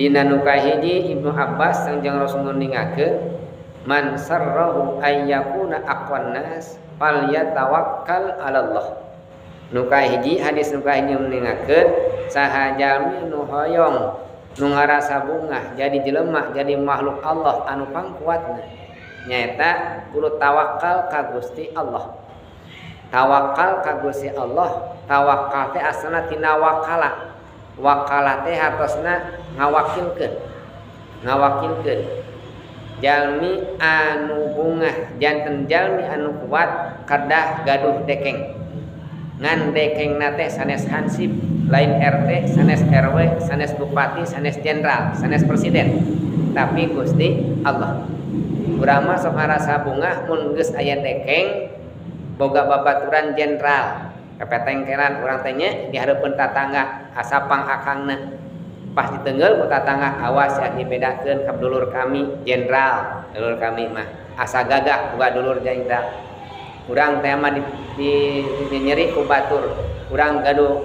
Dina nu kahiji, Ibnu Abbas Kangjeng Rasul nguningakeun, "Man sarrahu ayyakuna aqwan nas falyatawakkal 'ala Allah." Nu kahiji, hadis nu kahiji nguningakeun, saha jalmi nu hoyong, nu ngarasa bungah jadi jelema, jadi makhluk Allah anu pangkuatna, nyaeta kudu tawakal ka Gusti Allah. Tawakal ka Gusti Allah. Tawakal teh asalna tina wakala. Wakala teh hartosna ngawakilkeun, ngawakilkeun. Jalmi anu bungah janten jalmi anu kuat kedah gaduh dekeng, ngan dekeng teh sanes hansip, lain RT, sanes RW, sanes bupati, sanes jenderal, sanes presiden, tapi Gusti Allah. Urang mah sok ngarasa bungah mun geus aya dekeng boga babaturan jenderal, kepetengkelan urang teh nya di hareupeun tatangga, asa pang akangna. Pas ditenggel ku tatangga, "Awas ya, dibedakeun ka dulur kami jenderal." Dulur kami mah asa gagah boga dulur jenderal. Urang teh mah di nyeri ku batur, urang gaduh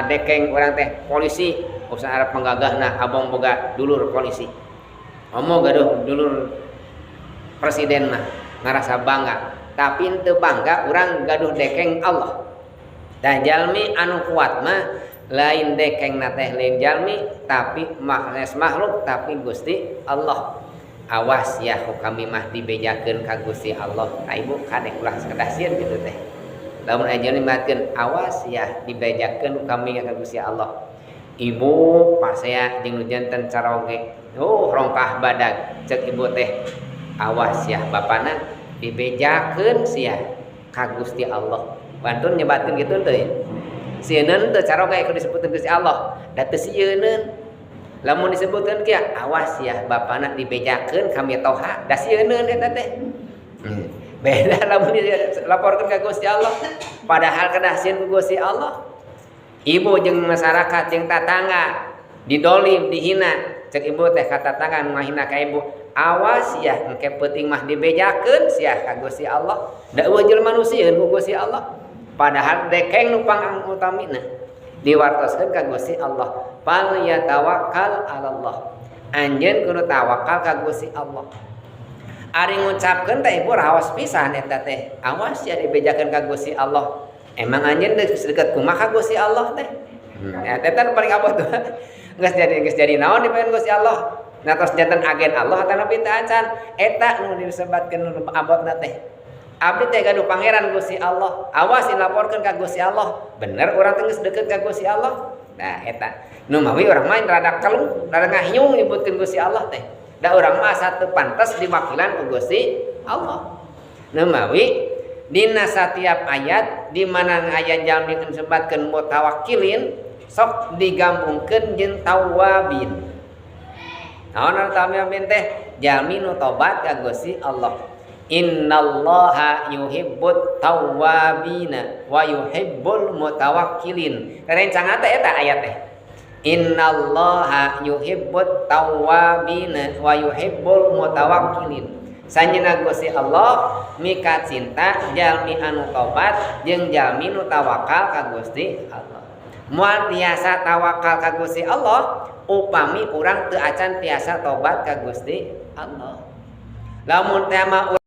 dekeng urang teh polisi, usah arep panggagahna abong boga dulur polisi. Omo gaduh dulur presiden mah ngarasa bangga, tapi teu bangga urang gaduh dekeng Allah. Dan jalmi anu kuat mah lain dekeng teh, lain jalmi, tapi makhluk, tapi Gusti Allah. "Awas ya, ku kami mah dibejakeun ka Gusti Allah." Nah, Ibu, kadek ulah sakedah sieun kitu teh. Lamun aya jalmi maatkeun, "Awas ya, dibejakeun ku kami ka Gusti Allah." Ibu pasea jeung nu janten caroge, oh, rongkah badag. Cek ibu teh, "Awas ya, bapana dibejakeun sia ka Gusti Allah." Pantun nyebatkeun kitu teh, sieun teu caroge ku disebutkeun Gusti Allah? Da teu sieuneun. Lamun disebutkeun kieu, "Awas ya, bapana dibejakeun kami toha," da sieuneun eta teh. Beda lamun dilaporkeun ka Gusti Allah, padahal kedah sieun ku Gusti Allah. Ibu jeung masyarakat jeung tatangga didolim, dihina. Cek ibu teh ka tatangga nu ngahina ka ibu, "Awas ya, engke peuting mah dibejakeun sia ka Gusti Allah." Da euweuh jelema nu sieun ku Gusti Allah, padahal dekeng nu pangutamina diwartoskeun ka Gusti Allah. Fal yatawakkal 'alallah, anjeun kudu tawakal ka Gusti Allah. Ari ngucapkeun teh, Ibu, raos pisan eta teh, "Awas ya, dibejakeun ka Gusti Allah." Emang anjeun deket kumaha ka Gusti Allah teh? Ya, eta paling abot tuh. Geus jadi naon dipengen Gusti Allah? Nah, tos janten agen Allah atanapi teu acan? Eta nu disebatkeun nu abotna teh. Abdi teh gaduh pangeran Gusti Allah, awas dilaporkeun ka Gusti Allah. Bener urang teh geus deket ka Gusti Allah? Nah, eta nu mawi urang mah rada keluh, rada ngahiung nyebutkeun Gusti Allah teh, da urang mah asa teu pantes diwakilan ku Gusti Allah. Nu mawi dina satiap ayat di mana aya jalmi disebutkeun mutawakkilin, sok digabungkeun jeung tawabin. Naon tawabin teh? Jalmi nu tobat ka Gusti Allah. Innallaha yuhibbut tawwabina wa yuhibbul mutawakkilin. Rencana teh eta ayat teh. Innallaha yuhibbut tawwabina wa yuhibbul mutawakkilin. Sanjeunna Gusti Allah mika cinta jalmi anu tobat jeung jalmi nu tawakal ka Gusti Allah. Moal tiasa tawakal ka Gusti Allah upami urang teu acan tiasa tobat ka Gusti Allah. Lamun teh mah